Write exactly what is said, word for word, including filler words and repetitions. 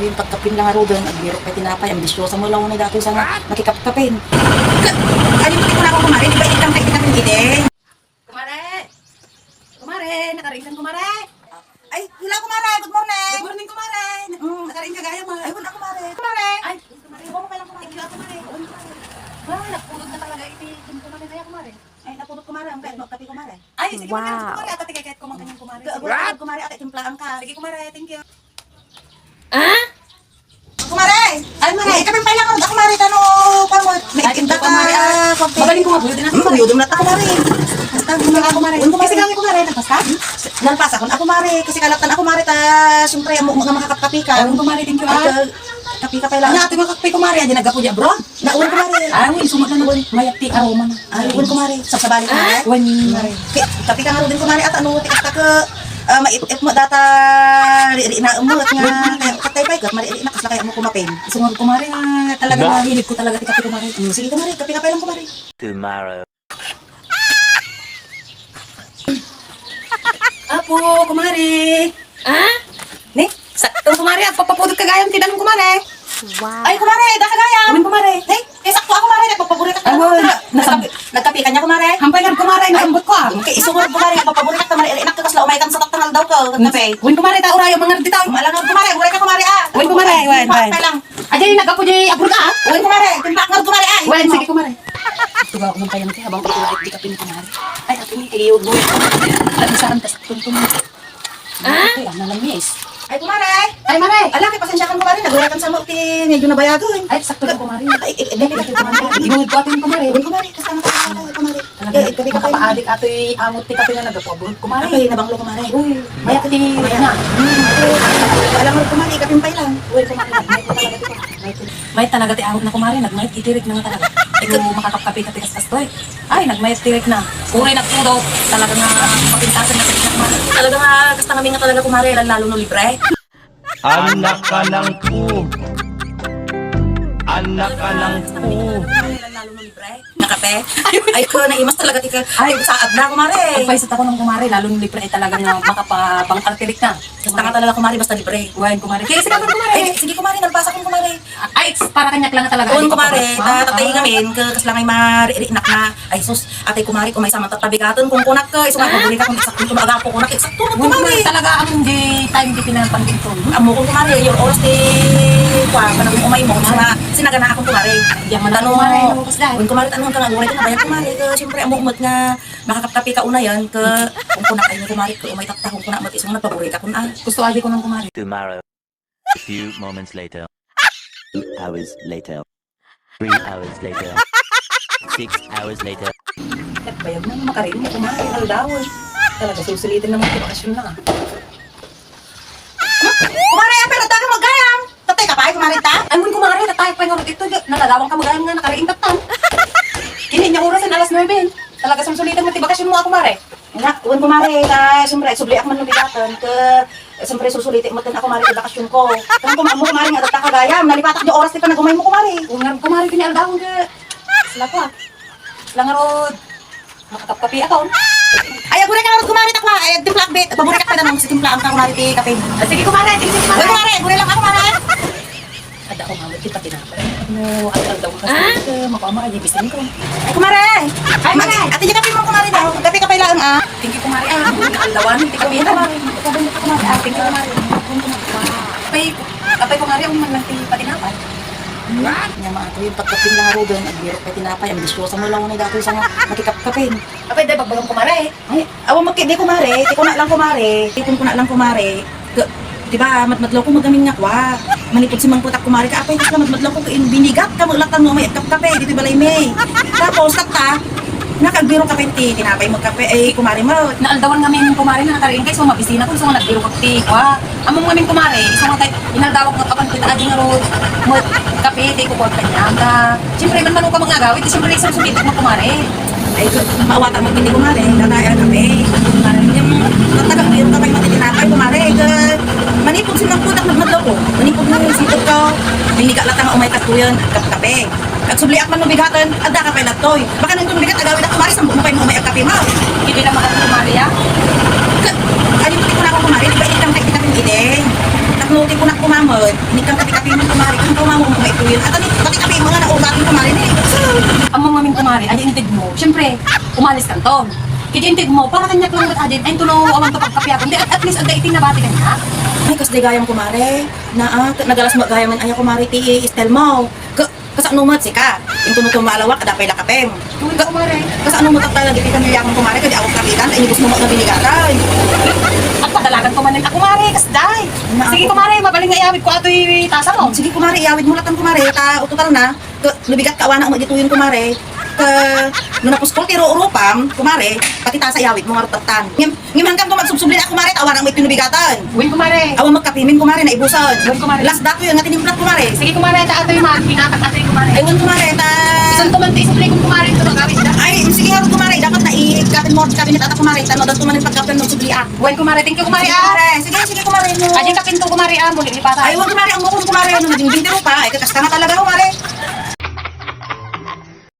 Yung pagkapin lang aruden, agbirok pay tinapay, ambisyosa mo lang unay datoy sa nga makikapkapin. Ka-, ay, yung pagkapin ako, kumare, di ba ikang kay ikang ide? Kumare! Kumare! Nakariing kan, kumare! Ay, hello, kumare! Good morning! Good morning, kumare! Mm. Nakariing ka gayam, ah. Ay, wala, kumare! Kumare! Ay, kumare! Huwag mo palang, kumare! Thank you, kumare! Ba, nagpulot na talaga iti, kumare, kaya, kumare! Ay, napulot, kumare! Ang kaya, magkape, kumare! Ay, sige, kumare! Wow. Kumare, ata tigay kahit kumang kanyang, kumare! Ka-, kumare, ate, timplahan ka! Sige, kumare! Thank you! Ah? Kumare! Ay, mare, ikapin pay lang ako, kumare, tano, pamot. May itinda ka, kumare, ah, kape. Magaling ko nga, buyod na. Hmm, buyod na ta, kumare. Basta, kumare, kumare. Kasi kami, kumare, nagpasta? Nagpasta ko, ako, kumare, kasi kalatan ako, kumare, ta, siyempre, amo nga makakapkapi ka. Ay, kumare, thank you, ah. Ay, kape ka pay lang. Ano, ate, makape, kumare, adi naggapu di abroad? Naun, kumare. Ah, uy, sumot na naman. Mayat ti aroma na. Ay, wen, kumare. Sabsabali, kumare. Wen, kumare. Kape ka nga ruden, kumare, at ano, tikas ka ke, ah, mait-, et mo data, ri-, ri-, na, umot nga, kaya, katay pay, kat, mare, ri-, na, kasla kaya mo kumapin. Isungar, kumare, nga talaga, mahilig ko talaga ti kape, kumare. Mm, sige, kumare, kape ka pay lang, kumare. Tomorrow. Apo, kumare. Ah? Ne? Sakto, kumare, agpapapudot ka gayam ti danum, kumare. Wow. Ay, kumare, daka gayam. Amin, kumare. Ne? Eh, sakto ako, kumare, nagpapaburikat. Ay, wala. Nagkapi-, nagkapi ka niya, kumare? Hampay nga, kumare, nasambot ko, ah. Okay, isungar, kumare, nagpapaburikat, kumare, iri, nakakasla, umay kan sa taktangal daw ko. Nagkape. Wen, kumare, ta urayo, mangar ditaw. Malangar, kumare, uray ka, kumare, ah. Wen, kumare, wen, wen. Lang. Ajay, naggapu di abroad, ah. Wen, kumare, timplak nga, kumare, ah. Wen, sige, kumare. Tuga ko man kayam ti habang iti di kape ni kumare. Ay, apo ni, kayo, boy. Labi sa ranta sa tuntun. Ah? Ay, ang nalamis. Ay, kumare! Ay, mare! Ala, kay pasensya kan, kumare. Nagurakan sa mo ti medyo nabayagon. Ay, sakto lang, kumare. Ay, eh, eh, dali, dali, kumare. Inuud ko atin, kumare. Uy, kumare, kasama ka, kumare. Talaga, eh, kape, kape. Makapaadik atoy amot ti kape nga nagapabot, kumare. Ay, nabanglo, kumare. Uy, mayat ti na. Hmm, alam mo, kumare, kapimpay lang. Uy, kumare, mayat talaga ti, mayat ti. Mayat talaga ti awit na, kumare, nagmayat iti rikna nga talaga. Ikaw, makakapkape ka ti kaskas, toy. Ay, nagmayat ti rikna. Uray nagpudot, talaga nga mapintasan na ti rikna, kumare. Talaga nga, kasta ngamin nga talaga, kumare, lalo no libre. Anak ka ng pu. Anak ka ng pu. Nakape? Ay, ko, naimas talaga ti ka. Ay, saad na, kumare. Agpayso ta ko ng kumare, lalo no libre ay talaga nga makapabangkal ti rikna. Kasta nga talaga, kumare, basta libre. Wen, kumare. Kaya sige, kumare. Ay, sige, kumare, nagpasa ko, kumare. Ay, para kaniak lang talaga. Wen, kumare, ta-, tatay ngamin, ka-, kasla ngay mari-, rinak na. Ay, sus, atay, kumare, kung may samang tatabigaton, kung kunak ka, isu nga, ah? Paburi ka, kung eksakto, kung agapo, kunak, eksakto, wen, kumare. Kumare, talaga, ang di time di pinapangkit ko. Amo, kung kumare, yung oras di, kwa, panang umay mo, sina-, sinagana akong kumare. Diyan man ako, kumare, no, kusday. Wen, kumare, tanong ka nga, kumare, ka, siyempre, amo, umat nga, makakapkapi ka una yan, ka, kung kunak ay, kumare, ka, umay takta, kung kunak, mat-, isu nga, nagpaburi ka, kun, ah. Gusto adi ko ng kumare. Tomorrow. A few moments later. Two hours later. Three hours later. Six hours later. Nagbayag na nga makariing, kumare, aldaw. Talaga, susulitin naman ti bakasyon na. Kumare, pero taga magayam. Tatay ka pa, kumare, ta? Ay, mun, kumare, tatay pa nga ito, nalagawan ka magayam nga, nakariing tatang. Kini niya oras, alas nuebe. Talaga, susulitin mo ti bakasyon mo, kumare. Nga, wen, kumare, ta, siyempre, subliak man no bigaton, ke, siyempre, susulitik met ken ako, mare, ti bakasyon ko. Kan kuma-, amo, kumare, nga adda ka gayam, nalipatak di oras ti panagumay mo, kumare. Wen, kumare, kini aldaw, ke. Sila ko, ah. Sila nga rod. Makakapkapi ako. Ay, aguray ka rod, kumare, ta, kumare. Ay, agtimplaak, bet. Paburiak pay danum, si timplaak ka, kumare, ti kape. Ah, sige, kumare, sige, kumare. Wen, kumare, aguray lang ka, kumare. Adda ko nga ti patinapay. No, at aldaw ka sa ito, makuha mo, ay, bisin ko. Ay, kumare! Ay, mare! Ate, di kape mo, kumare, daw. Kape ka pay lang, ah. Thank you, kumare, ah. Aldawan, ti kape na. Kumare, ah, thank you, kumare. Apay, apay, kumare, ang man lang ti patinapay. Nya, mga ito, yung pagkapin lang, Ruben, agbirok pay tinapay, ambisyosa mo lang, may dati sa nga, makikapkapin. Apay, di, bagbagam, kumare. Ay, awan makit di, kumare. Ti kuna lang, kumare. Ti kuna lang, kumare. Ga-, di ba, madmadlaw ko magamin nga kwa. Manipud simmangpetak, kumare, ka apay, kasla madmadlaw ko, kain binigat ka, maulatan mo, may agkapkape, ditoy balay mi. Tapos, tatta, nakagbiro ka pa ti tinapay mo, kape, ay, kumare mo. Naaldawan ngamin, kumare, nga nakariing kay, so, mabisina ko, so, nga nagbiro ka ti, kwa. Among ngamin, kumare, so, nga kay, inaldawak nga kapan, kita, adi nga ro, mo, kape, di ko, kwa, kanya, ta, Siyempre, man, mano ka mga agawid, siyempre, isang sumitak mo, kumare. Ay, ko, maawatan mo, hindi, kumare. Nataya kami. Kumare, yung matagal, yung kamay matitinapay, kumare. Ay, ka, manipod, sinang putak, nagmadlaw ko. Manipod mo, yung sipot ko. Hindi ka latang umay katuyan, kap-, kape. At subliak man, mabighatan, adda ka pay latoy. Baka nang tumbigat, agawid ako, kumare, sambo mo pay mo umay agkape mo. Hindi na makatuloy, kumare, ah. Ka, ay, hindi ko na ako, kumare. Di ba, ikang kay kita pin ide? Taknuti ko na, kumare. Met, inikkan ti kape mo, kumare, kano nga mo maituyon. At ani, pati kape mo nga naugaling, kumare, ni. Ammo ngamin, kumare, adi intedmo. Siyempre, umalis kanton. Kaya intedmo, para kaniak lang met adin, ay, tulo, awan to pagkape ako. Hindi, at, at least, adda iting nabati kaniak. Ay, kasdi gayam, kumare. Naa, nagalas mo gayam, ay, kumare, ti style mo. Ka-, kasano met, sika. Inton no malawak, adda pay la kapem. Uy, kumare. Kasano met talaga iti pamilya mo, kumare, kadi awak kapitan, ta inibus mo nga binigatan. At padalagan ko man, kumare, kasday. Na Sige, ako. Kumare, mabalin nga iyawid ko atoy tasa mo. Sige, kumare, iyawid mo latan, kumare, ta utotal na. Ka, no bigat ka awanak mo ditoyen, kumare. Ka, no napuskol ti ru-, rupam, kumare, pati tasa iyawid mo nga rutatan. Ngem, ngem hanggang ko magsubsubli na, kumare, ta awanak mo iti nubigatan. Wen, kumare. Awan magkapimin, kumare, naibusan. Wen, kumare. Last dato yun, nga tinimplat, kumare. Sige, kumare, ta atoy man, pinakat atoy, kumare. Ay, wen, kumare, ta Isun ko man ti isubli ko, kumare, ito magawid da. Ay, sige nga, kumare, dapat na i-kapin mo, kapin ni tata, kumare, ta no, dato man yung pagkapin mo, subli, ah. Wen, kumare, thank you, kumare, Sige, ah. Kumare. Sige, sige, kumare, no. Adi ka pinto, kumare, ah, muli ni pata. Ay, wen, kumare, ang mukon, kumare, no, naging bintiro pa, ay, kakas ka nga talaga.